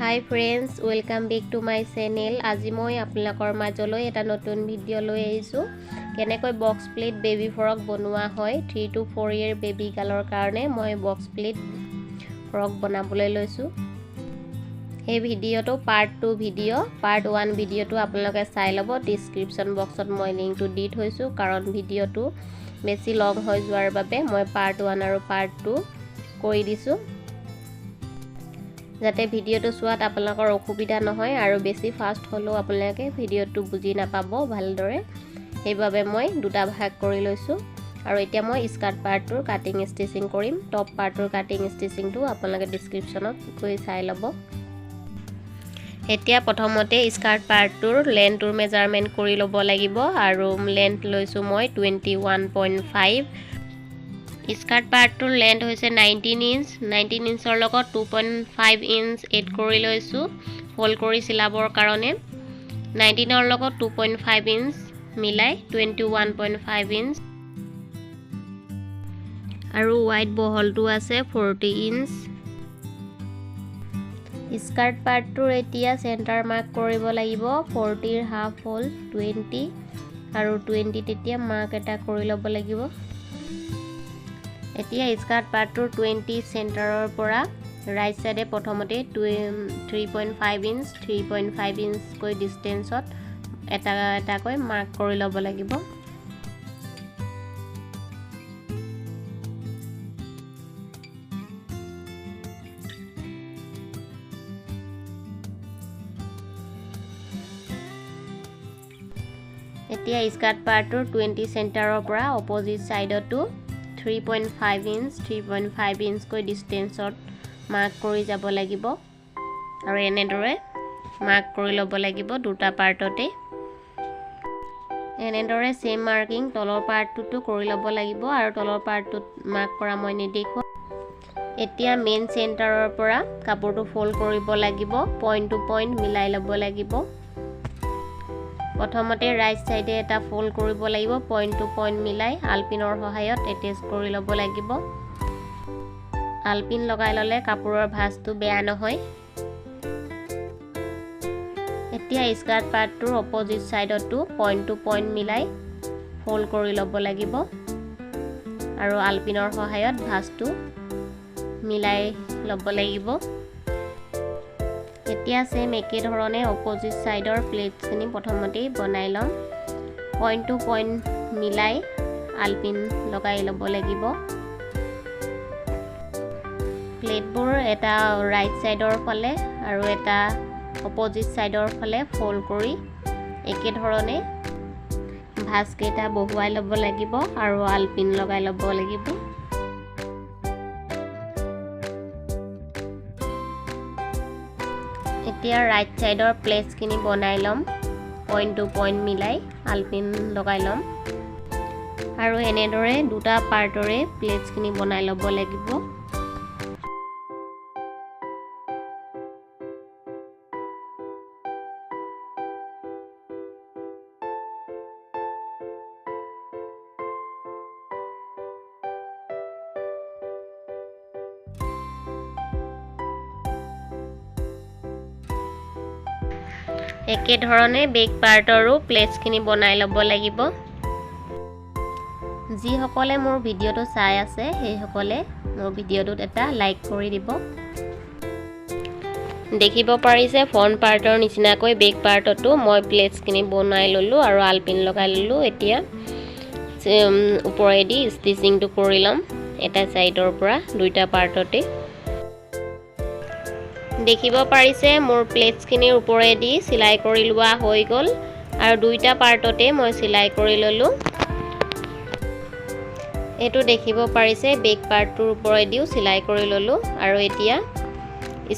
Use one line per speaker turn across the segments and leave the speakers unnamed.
Hi friends, welcome back to my channel. আজি মই আপোনালোকৰ মাজলৈ এটা নতুন ভিডিঅ' লৈ আহিছোঁ। কেনেকৈ বক্স প্লেট বেবী ফ্ৰক বনোৱা হয়, 3 টু 4 ইয়েৰ বেবী গাৰ্লৰ কাৰণে মই বক্স প্লেট ফ্ৰক বনাবলৈ লৈছোঁ। এই ভিডিঅ'টো পাৰ্ট 2 ভিডিঅ', পাৰ্ট 1 ভিডিঅ'টো আপোনালোকে চাই ল'ব। ডিছক্ৰিপশ্যন বক্সত মই লিংকটো দি থৈছোঁ, কাৰণ ভিডিঅ'টো বেছি লং হৈ যোৱাৰ বাবে মই পাৰ্ট 1 আৰু পাৰ্ট 2 কৰি দিছোঁ, যাতে ভিডিঅ'টো চোৱাত আপোনালোকৰ অসুবিধা নহয় আৰু বেছি ফাষ্ট হ'লেও আপোনালোকে ভিডিঅ'টো বুজি নাপাব ভালদৰে। সেইবাবে মই দুটা ভাগ কৰি লৈছোঁ। আৰু এতিয়া মই স্কাৰ্ট পাৰ্টটোৰ কাটিং ষ্টিচিং কৰিম। টপ পাৰ্টটোৰ কাটিং ষ্টিচিংটো আপোনালোকে ডিছক্ৰিপশ্যনত গৈ চাই ল'ব। এতিয়া প্ৰথমতে স্কাৰ্ট পাৰ্টটোৰ লেন্থটোৰ মেজাৰমেণ্ট কৰি ল'ব লাগিব। আৰু লেন্থ লৈছোঁ মই 21.5। স্কাৰ্ট পাৰ্টটোৰ লেন্থ হৈছে 19 ইঞ্চ। 19 ইঞ্চৰ লগত 2.5 ইঞ্চ এড কৰি লৈছোঁ ফ'ল্ড কৰি চিলাবৰ কাৰণে। 19ৰ লগত 2.5 ইঞ্চ মিলাই 21.5 ইঞ্চ। আৰু ৱাইড বহলটো আছে 40 ইঞ্চ। স্কাৰ্ট পাৰ্টটোৰ এতিয়া চেণ্টাৰ মাৰ্ক কৰিব লাগিব। 40ৰ হাফ হ'ল 20, আৰু 20 এতিয়া মাৰ্ক এটা কৰি ল'ব লাগিব। এতিয়া স্কাৰ্ট পাৰ্টটোৰ 20 চেণ্টাৰৰ পৰা ৰাইট চাইডে প্ৰথমতে 3.5 ইঞ্চ 3.5 ইঞ্চকৈ ডিষ্টেঞ্চত এটা এটাকৈ মাৰ্ক কৰি ল'ব লাগিব। এতিয়া স্কাৰ্ট পাৰ্টটোৰ 20 চেণ্টাৰৰ পৰা অপজিট চাইডতো 3.5 ইঞ্চ 3.5 ইঞ্চকৈ ডিষ্টেঞ্চত মাৰ্ক কৰি যাব লাগিব। আৰু এনেদৰে মাৰ্ক কৰি ল'ব লাগিব দুটা পাৰ্টতে। এনেদৰে ছেম মাৰ্কিং তলৰ পাৰ্টটোতো কৰি ল'ব লাগিব। আৰু তলৰ পাৰ্টটোত মাৰ্ক কৰা মই নেদেখোঁ। এতিয়া মেইন চেণ্টাৰৰ পৰা কাপোৰটো ফ'ল্ড কৰিব লাগিব, পইণ্ট টু পইণ্ট মিলাই ল'ব লাগিব। প্ৰথমতে ৰাইট চাইডে এটা ফ'ল্ড কৰিব লাগিব, পইণ্ট টু পইণ্ট মিলাই আলপিনৰ সহায়ত এটেচ কৰি ল'ব লাগিব। আলপিন লগাই ল'লে কাপোৰৰ ভাঁজটো বেয়া নহয়। এতিয়া স্কাৰ্ট পাৰ্টটোৰ অপজিট চাইডতো পইণ্ট টু পইণ্ট মিলাই ফ'ল্ড কৰি ল'ব লাগিব আৰু আলপিনৰ সহায়ত ভাঁজটো মিলাই ল'ব লাগিব। এতিয়া ছেম একেধৰণে অপজিট ছাইডৰ প্লেটছখিনি প্ৰথমতেই বনাই ল'ম। পইণ্ট টু পইণ্ট মিলাই আলপিন লগাই ল'ব লাগিব। প্লেটবোৰ এটা ৰাইট ছাইডৰ ফালে আৰু এটা অপজিট ছাইডৰ ফালে ফ'ল্ড কৰি একেধৰণে ভাঁজকেইটা বহুৱাই ল'ব লাগিব আৰু আলপিন লগাই ল'ব লাগিব। এতিয়া ৰাইট ছাইডৰ প্লেটছখিনি বনাই ল'ম, পইণ্ট টু পইণ্ট মিলাই আলপিন লগাই ল'ম। আৰু এনেদৰে দুটা পাৰ্টৰে প্লেটছখিনি বনাই ল'ব লাগিব। একেধৰণে বেক পাৰ্টৰো প্লেটছখিনি বনাই ল'ব লাগিব। যিসকলে মোৰ ভিডিঅ'টো চাই আছে সেইসকলে মোৰ ভিডিঅ'টোত এটা লাইক কৰি দিব। দেখিব পাৰিছে ফ্ৰণ্ট পাৰ্টৰ নিচিনাকৈ বেক পাৰ্টতো মই প্লেটছখিনি বনাই ল'লোঁ আৰু আলপিন লগাই ল'লোঁ। এতিয়া ওপৰেদি ষ্টিচিংটো কৰি ল'ম এটা ছাইডৰ পৰা দুইটা পাৰ্টতে। দেখিব পাৰিছে মোৰ প্লেটছখিনিৰ ওপৰেদি চিলাই কৰি লোৱা হৈ গ'ল আৰু দুইটা পাৰ্টতে মই চিলাই কৰি ল'লোঁ। এইটো দেখিব পাৰিছে বেক পাৰ্টটোৰ ওপৰেদিও চিলাই কৰি ল'লোঁ। আৰু এতিয়া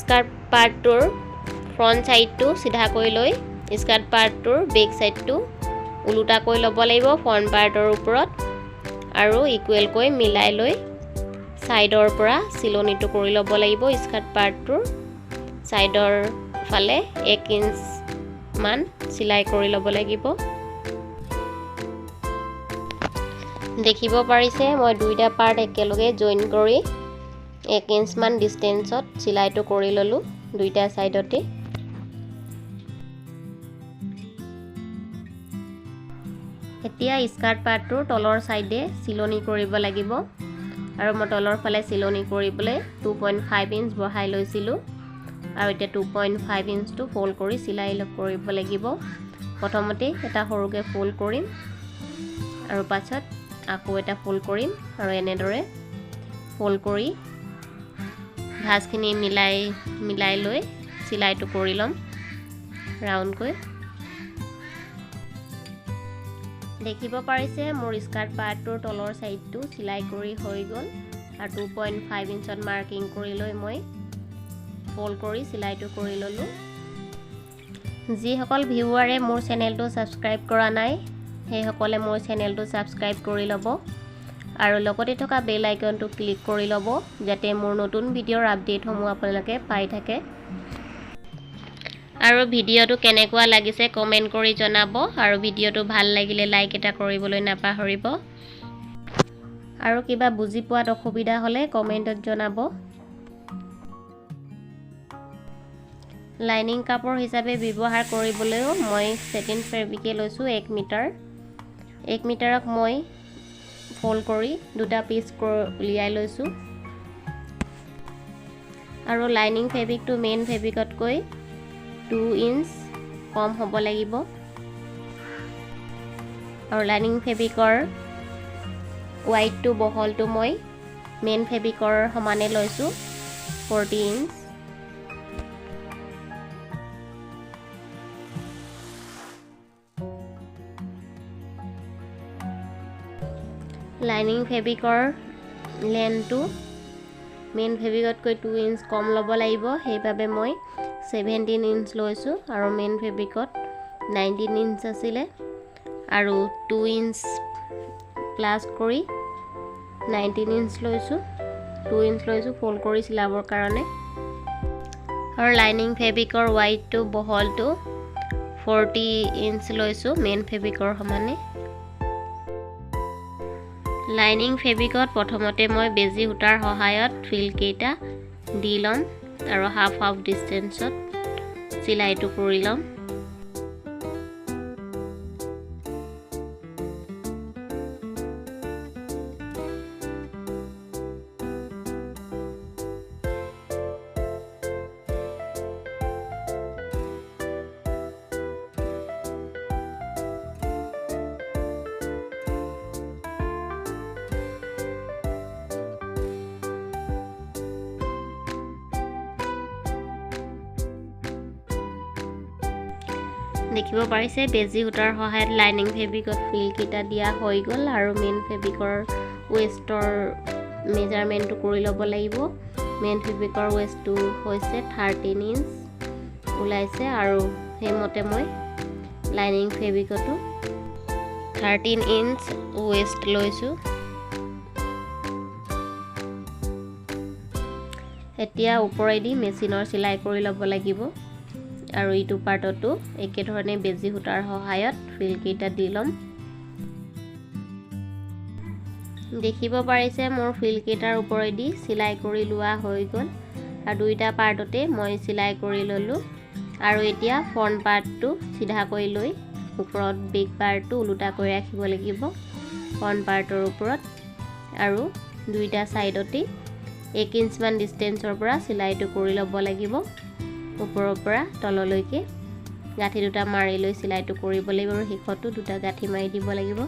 স্কাৰ্ট পাৰ্টটোৰ ফ্ৰণ্ট ছাইডটো চিধাকৈ লৈ স্কাৰ্ট পাৰ্টটোৰ বেক ছাইডটো ওলোটাকৈ ল'ব লাগিব ফ্ৰণ্ট পাৰ্টৰ ওপৰত আৰু ইকুৱেলকৈ মিলাই লৈ ছাইডৰ পৰা চিলনিটো কৰি ল'ব লাগিব। স্কাৰ্ট পাৰ্টটোৰ ছাইডৰ ফালে 1 ইঞ্চমান চিলাই কৰি ল'ব লাগিব। দেখিব পাৰিছে মই দুইটা পাৰ্ট একেলগে জইন কৰি 1 ইঞ্চমান ডিষ্টেঞ্চত চিলাইটো কৰি ল'লোঁ। দুইটা ছাইডতে। এতিয়া স্কাৰ্ট পাৰ্টটোৰ তলৰ ছাইডে চিলনি কৰিব লাগিব আৰু মই তলৰ ফালে চিলনি কৰিবলৈ 2.5 ইঞ্চ বঢ়াই লৈছিলোঁ আৰু এতিয়া 2.5 ইঞ্চটো ফ'ল্ড কৰি চিলাই কৰিব লাগিব। প্ৰথমতে এটা সৰুকৈ ফ'ল্ড কৰিম আৰু পাছত আকৌ এটা ফ'ল্ড কৰিম আৰু এনেদৰে ফ'ল্ড কৰি ভাঁজখিনি মিলাই মিলাই লৈ চিলাইটো কৰি ল'ম ৰাউণ্ডকৈ। দেখিব পাৰিছে মোৰ স্কাৰ্ট পাৰ্টটোৰ তলৰ ছাইডটো চিলাই কৰি হৈ গ'ল আৰু 2.5 ইঞ্চত মাৰ্কিং কৰি লৈ মই ফ'ল্ড কৰি চিলাইটো কৰি ল'লোঁ। যিসকল ভিউৱাৰে মোৰ চেনেলটো ছাবস্ক্ৰাইব কৰা নাই সেইসকলে মোৰ চেনেলটো ছাবস্ক্ৰাইব কৰি ল'ব আৰু লগতে থকা বেল আইকনটো ক্লিক কৰি ল'ব, যাতে মোৰ নতুন ভিডিঅ'ৰ আপডেটসমূহ আপোনালোকে পাই থাকে। আৰু ভিডিঅ'টো কেনেকুৱা লাগিছে কমেণ্ট কৰি জনাব আৰু ভিডিঅ'টো ভাল লাগিলে লাইক এটা কৰিবলৈ নাপাহৰিব আৰু কিবা বুজি পোৱাত অসুবিধা হ'লে কমেণ্টত জনাব। লাইনিং কাপোৰ হিচাপে ব্যৱহাৰ কৰিবলৈও মই ছেটিন ফেব্ৰিকে লৈছোঁ 1 মিটাৰ। 1 মিটাৰক মই ফ'ল্ড কৰি দুটা পিচ উলিয়াই লৈছোঁ আৰু লাইনিং ফেব্ৰিকটো মেইন ফেব্ৰিকতকৈ 2 ইঞ্চ কম হ'ব লাগিব আৰু লাইনিং ফেব্ৰিকৰ ৱাইডটো বহলটো মই মেইন ফেব্ৰিকৰ সমানে লৈছোঁ 40 ইঞ্চ। লাইনিং ফেব্ৰিকৰ লেন্থটো মেইন ফেব্ৰিকতকৈ 2 ইঞ্চ কম ল'ব লাগিব, সেইবাবে মই 17 ইঞ্চ লৈছোঁ আৰু মেইন ফেব্ৰিকত 19 ইঞ্চ আছিলে আৰু 2 ইঞ্চ প্লাছ কৰি 19 ইঞ্চ লৈছোঁ, 2 ইঞ্চ লৈছোঁ ফ'ল্ড কৰি চিলাবৰ কাৰণে। আৰু লাইনিং ফেব্ৰিকৰ ৱাইডটো বহলটো 40 ইঞ্চ লৈছোঁ মেইন ফেব্ৰিকৰ সমানে। লাইনিং ফেব্ৰিকত প্ৰথমতে মই বেজী সূতাৰ সহায়ত ফিলকেইটা দি ল'ম আৰু হাফ হাফ ডিষ্টেঞ্চত চিলাইটো কৰি ল'ম। দেখিব পাৰিছে বেজী সূতাৰ সহায়ত লাইনিং ফেব্ৰিকত ফিলকেইটা দিয়া হৈ গ'ল আৰু মেইন ফেব্ৰিকৰ ৱেষ্টৰ মেজাৰমেণ্টটো কৰি ল'ব লাগিব। মেইন ফেব্ৰিকৰ ৱেষ্টটো হৈছে 13 ইঞ্চ ওলাইছে আৰু সেইমতে মই লাইনিং ফেব্ৰিকতো 13 ইঞ্চ ৱেষ্ট লৈছোঁ। এতিয়া ওপৰেদি মেচিনৰ চিলাই কৰি ল'ব লাগিব আৰু ইটো পাৰ্টতো একেধৰণে বেজী সূতাৰ সহায়ত ফিলকেইটা দি ল'ম। দেখিব পাৰিছে মোৰ ফিলকেইটাৰ ওপৰেদি চিলাই কৰি লোৱা হৈ গ'ল আৰু দুইটা পাৰ্টতে মই চিলাই কৰি ল'লোঁ। আৰু এতিয়া ফ্ৰণ্ট পাৰ্টটো চিধাকৈ লৈ ওপৰত বেক পাৰ্টটো ওলোটাকৈ ৰাখিব লাগিব ফ্ৰণ্ট পাৰ্টৰ ওপৰত আৰু দুইটা ছাইডতে 1 ইঞ্চমান ডিষ্টেঞ্চৰ পৰা চিলাইটো কৰি ল'ব লাগিব। ওপৰৰ পৰা তললৈকে গাঁঠি দুটা মাৰি লৈ চিলাইটো কৰিব লাগিব আৰু শেষতো দুটা গাঁঠি মাৰি দিব লাগিব।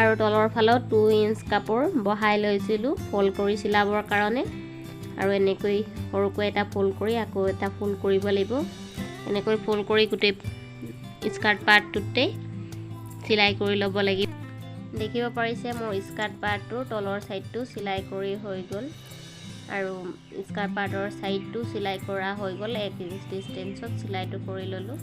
আৰু তলৰ ফালত 2 ইঞ্চ কাপোৰ বঢ়াই লৈছিলোঁ ফ'ল্ড কৰি চিলাবৰ কাৰণে আৰু এনেকৈ সৰুকৈ এটা ফ'ল্ড কৰি আকৌ এটা ফ'ল্ড কৰিব লাগিব। এনেকৈ ফ'ল্ড কৰি গোটেই স্কাৰ্ট পাৰ্টটোতে চিলাই কৰি ল'ব লাগিব। দেখিব পাৰিছে মোৰ স্কাৰ্ট পাৰ্টটোৰ তলৰ ছাইডটো চিলাই কৰি হৈ গ'ল আৰু স্কাৰ্ট পাৰ্টৰ ছাইডটো চিলাই কৰা হৈ গ'ল। 1 ইঞ্চ ডিষ্টেঞ্চত চিলাইটো কৰি ল'লোঁ।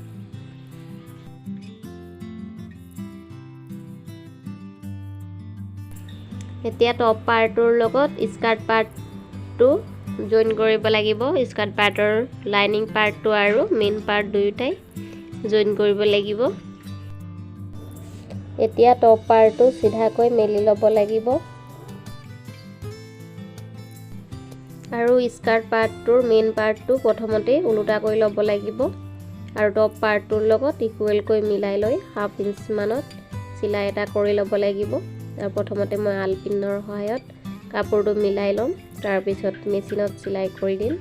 এতিয়া টপ পাৰ্টটোৰ লগত স্কাৰ্ট পাৰ্টটো জইন কৰিব লাগিব। স্কাৰ্ট পাৰ্টৰ লাইনিং পাৰ্টটো আৰু মেইন পাৰ্ট দুয়োটাই জইন কৰিব লাগিব। এতিয়া টপ পাৰ্টটো চিধাকৈ মেলি ল'ব লাগিব আৰু স্কাৰ্ট পাৰ্টটোৰ মেইন পাৰ্টটো প্ৰথমতে ওলোটা কৰি ল'ব লাগিব আৰু টপ পাৰ্টটোৰ লগত ইকুৱেলকৈ মিলাই লৈ হাফ ইঞ্চমানত চিলাই এটা কৰি ল'ব লাগিব। আৰু প্ৰথমতে মই আলপিনৰ সহায়ত কাপোৰটো মিলাই ল'ম, তাৰপিছত মেচিনত চিলাই কৰি দিম।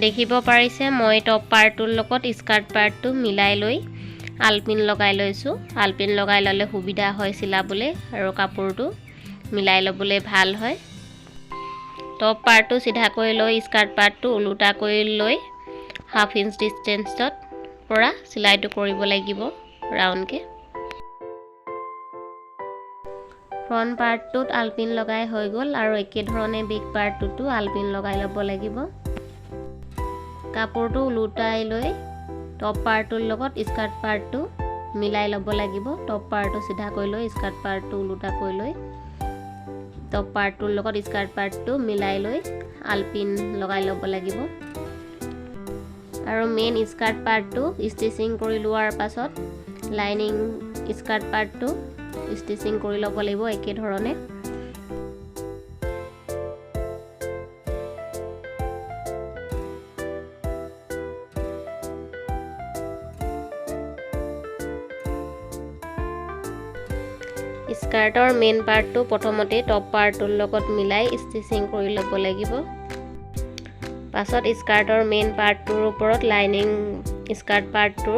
দেখিব পাৰিছে মই টপ পাৰ্টটোৰ লগত স্কাৰ্ট পাৰ্টটো মিলাই লৈ আলপিন লগাই লৈছোঁ। আলপিন লগাই ল'লে সুবিধা হয় চিলাবলৈ আৰু কাপোৰটো মিলাই ল'বলৈ ভাল হয়। টপ পাৰ্টটো চিধাকৈ লৈ স্কাৰ্ট পাৰ্টটো ওলোটাকৈ লৈ হাফ ইঞ্চ ডিষ্টেঞ্চত পৰা চিলাইটো কৰিব লাগিব ৰাউণ্ডকৈ। ফ্ৰণ্ট পাৰ্টটোত আলপিন লগাই হৈ গ'ল আৰু একেধৰণে বেক পাৰ্টটোতো আলপিন লগাই ল'ব লাগিব। কাপোৰটো ওলোটাই লৈ টপ পাৰ্টটোৰ লগত স্কাৰ্ট পাৰ্টটো মিলাই ল'ব লাগিব। টপ পাৰ্টটো চিধাকৈ লৈ স্কাৰ্ট পাৰ্টটো ওলোটাকৈ লৈ টপ পাৰ্টটোৰ লগত স্কাৰ্ট পাৰ্টটো মিলাই লৈ আলপিন লগাই ল'ব লাগিব। আৰু মেইন স্কাৰ্ট পাৰ্টটো ষ্টিচিং কৰি লোৱাৰ পাছত লাইনিং স্কাৰ্ট পাৰ্টটো ষ্টিচিং কৰি ল'ব লাগিব একেধৰণে। স্কাৰ্টৰ মেইন পাৰ্টটো প্ৰথমতে টপ পাৰ্টটোৰ লগত মিলাই ষ্টিচিং কৰি ল'ব লাগিব। পাছত স্কাৰ্টৰ মেইন পাৰ্টটোৰ ওপৰত লাইনিং স্কাৰ্ট পাৰ্টটো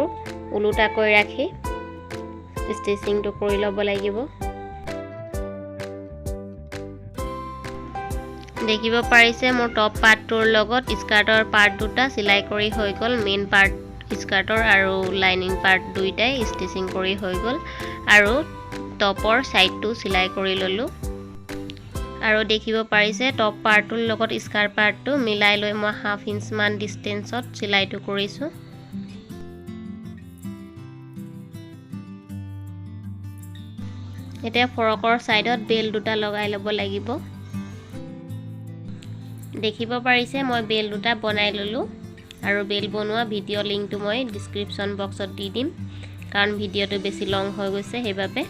ওলোটাকৈ ৰাখি ষ্টিচিংটো কৰি ল'ব লাগিব। দেখিব পাৰিছে মোৰ টপ পাৰ্টটোৰ লগত স্কাৰ্টৰ পাৰ্ট দুটা চিলাই কৰি হৈ গ'ল। মেইন পাৰ্ট স্কাৰ্টৰ আৰু লাইনিং পাৰ্ট দুইটাই ষ্টিচিং কৰি হৈ গ'ল আৰু টপৰ ছাইডটো চিলাই কৰি ল'লোঁ। আৰু দেখিব পাৰিছে টপ পাৰ্টটোৰ লগত স্কাৰ্ট পাৰ্টটো মিলাই লৈ মই হাফ ইঞ্চমান ডিষ্টেঞ্চত চিলাইটো কৰিছোঁ। এতিয়া ফৰকৰ ছাইডত বেল্ট দুটা লগাই ল'ব লাগিব। দেখিব পাৰিছে মই বেল্ট দুটা বনাই ল'লোঁ আৰু বেল্ট বনোৱা ভিডিঅ' লিংকটো মই ডিছক্ৰিপশ্যন বক্সত দি দিম, কাৰণ ভিডিঅ'টো বেছি লং হৈ গৈছে সেইবাবে।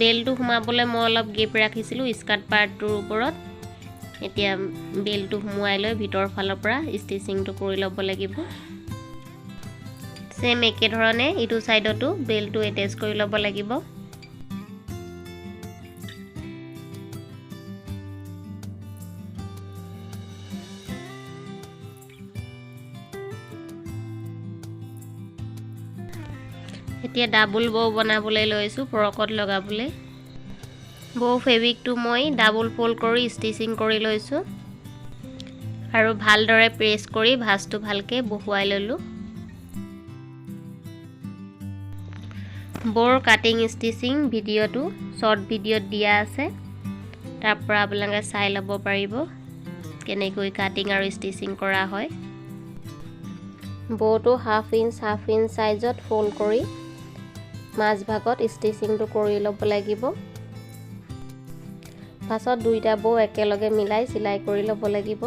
বেল্টটো সোমাবলৈ মই অলপ গেপ ৰাখিছিলোঁ স্কাৰ্ট পাৰ্টটোৰ ওপৰত। এতিয়া বেল্টটো সোমোৱাই লৈ ভিতৰৰ ফালৰ পৰা ষ্টিচিংটো কৰি ল'ব লাগিব। চেম একেধৰণে ইটো ছাইডতো বেল্টটো এটেচ কৰি ল'ব লাগিব। এতিয়া ডাবল বৌ বনাবলৈ লৈছোঁ ফৰকত লগাবলৈ। বৌ ফেব্ৰিকটো মই ডাবল ফ'ল্ড কৰি ষ্টিচিং কৰি লৈছোঁ আৰু ভালদৰে প্ৰেছ কৰি ভাঁজটো ভালকৈ বহুৱাই ল'লোঁ। বৌৰ কাটিং ষ্টিচিং ভিডিঅ'টো শ্বৰ্ট ভিডিঅ'ত দিয়া আছে, তাৰ পৰা আপোনালোকে চাই ল'ব পাৰিব কেনেকৈ কাটিং আৰু ষ্টিচিং কৰা হয়। বৌটো হাফ ইঞ্চ চাইজত ফ'ল্ড কৰি মাজভাগত ষ্টিচিংটো কৰি ল'ব লাগিব। পাছত দুইটা বৌ একেলগে মিলাই চিলাই কৰি ল'ব লাগিব।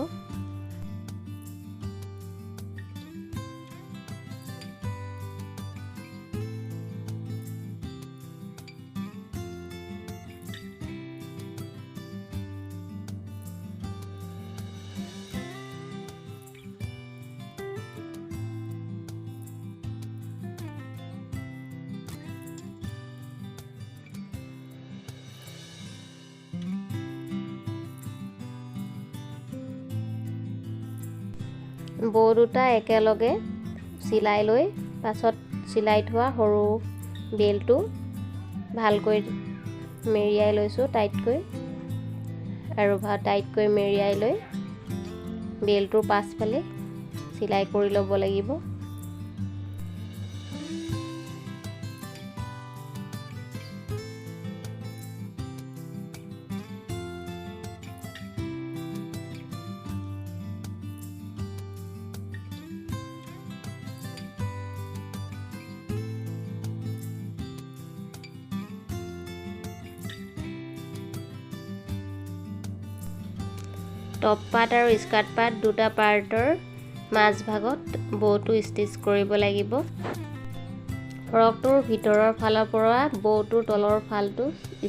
বৌ দুটা একেলগে চিলাই লৈ পাছত চিলাই থোৱা সৰু বেল্টটো ভালকৈ মেৰিয়াই লৈছোঁ টাইটকৈ আৰু টাইটকৈ মেৰিয়াই লৈ বেল্টটোৰ পাছফালে চিলাই কৰি ল'ব লাগিব। টপ পাৰ্ট আৰু স্কাৰ্ট পাৰ্ট দুটা পাৰ্টৰ মাজভাগত বৌটো ষ্টিচ কৰিব লাগিব। ফ্ৰকটোৰ ভিতৰৰ ফালৰ পৰা বৌটোৰ তলৰ ফালটো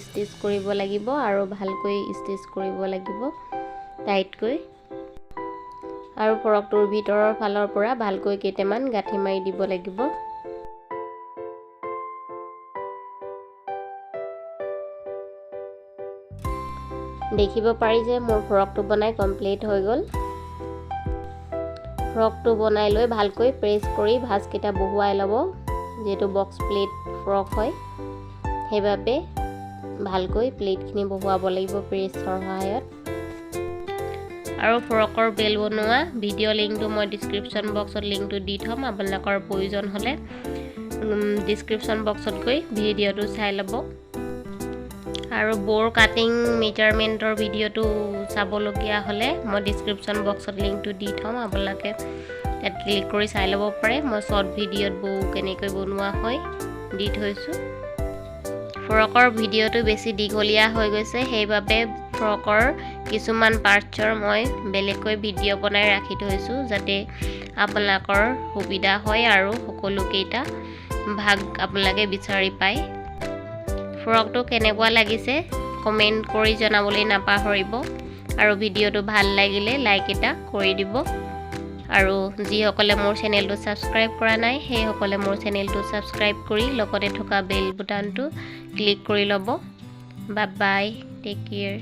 ষ্টিচ কৰিব লাগিব আৰু ভালকৈ ষ্টিচ কৰিব লাগিব টাইটকৈ। আৰু ফ্ৰকটোৰ ভিতৰৰ ফালৰ পৰা ভালকৈ কেইটামান গাঁঠি মাৰি দিব লাগিব। দেখিব পাৰি যে মোৰ ফ্ৰকটো বনাই কমপ্লিট হৈ গ'ল। ফ্ৰকটো বনাই লৈ ভালকৈ প্ৰেছ কৰি ভাঁজকেইটা বহুৱাই ল'ব। যিহেতু বক্স প্লেট ফ্ৰক হয়, সেইবাবে ভালকৈ প্লেটখিনি বহুৱাব লাগিব প্ৰেছৰ সহায়ত। আৰু ফ্ৰকৰ বেল বনোৱা ভিডিঅ' লিংকটো মই ডিছক্ৰিপশ্যন বক্সত লিংকটো দি থ'ম, আপোনালোকৰ প্ৰয়োজন হ'লে ডিছক্ৰিপশ্যন বক্সত গৈ ভিডিঅ'টো চাই ল'ব। আৰু ব'ৰ কাটিং মেজাৰমেণ্টৰ ভিডিঅ'টো চাবলগীয়া হ'লে মই ডিছক্ৰিপশ্যন বক্সত লিংকটো দি থ'ম, আপোনালোকে ইয়াত ক্লিক কৰি চাই ল'ব পাৰে। মই শ্বৰ্ট ভিডিঅ'ত বৌ কেনেকৈ বনোৱা হয় দি থৈছোঁ। ফ্ৰকৰ ভিডিঅ'টো বেছি দীঘলীয়া হৈ গৈছে, সেইবাবে ফ্ৰকৰ কিছুমান পাৰ্টছৰ মই বেলেগকৈ ভিডিঅ' বনাই ৰাখি থৈছোঁ, যাতে আপোনালোকৰ সুবিধা হয় আৰু সকলোকেইটা ভাগ আপোনালোকে বিচাৰি পায়। ফ্ৰকটো কেনেকুৱা লাগিছে কমেণ্ট কৰি জনাবলৈ নাপাহৰিব। আৰু ভিডিঅ'টো ভাল লাগিলে লাইক এটা কৰি দিব। আৰু যিসকলে মোৰ চেনেলটো ছাবস্ক্ৰাইব কৰা নাই, সেইসকলে মোৰ চেনেলটো ছাবস্ক্ৰাইব কৰি লগতে থকা বেল বুটামটো ক্লিক কৰি ল'ব। Bye bye, take care.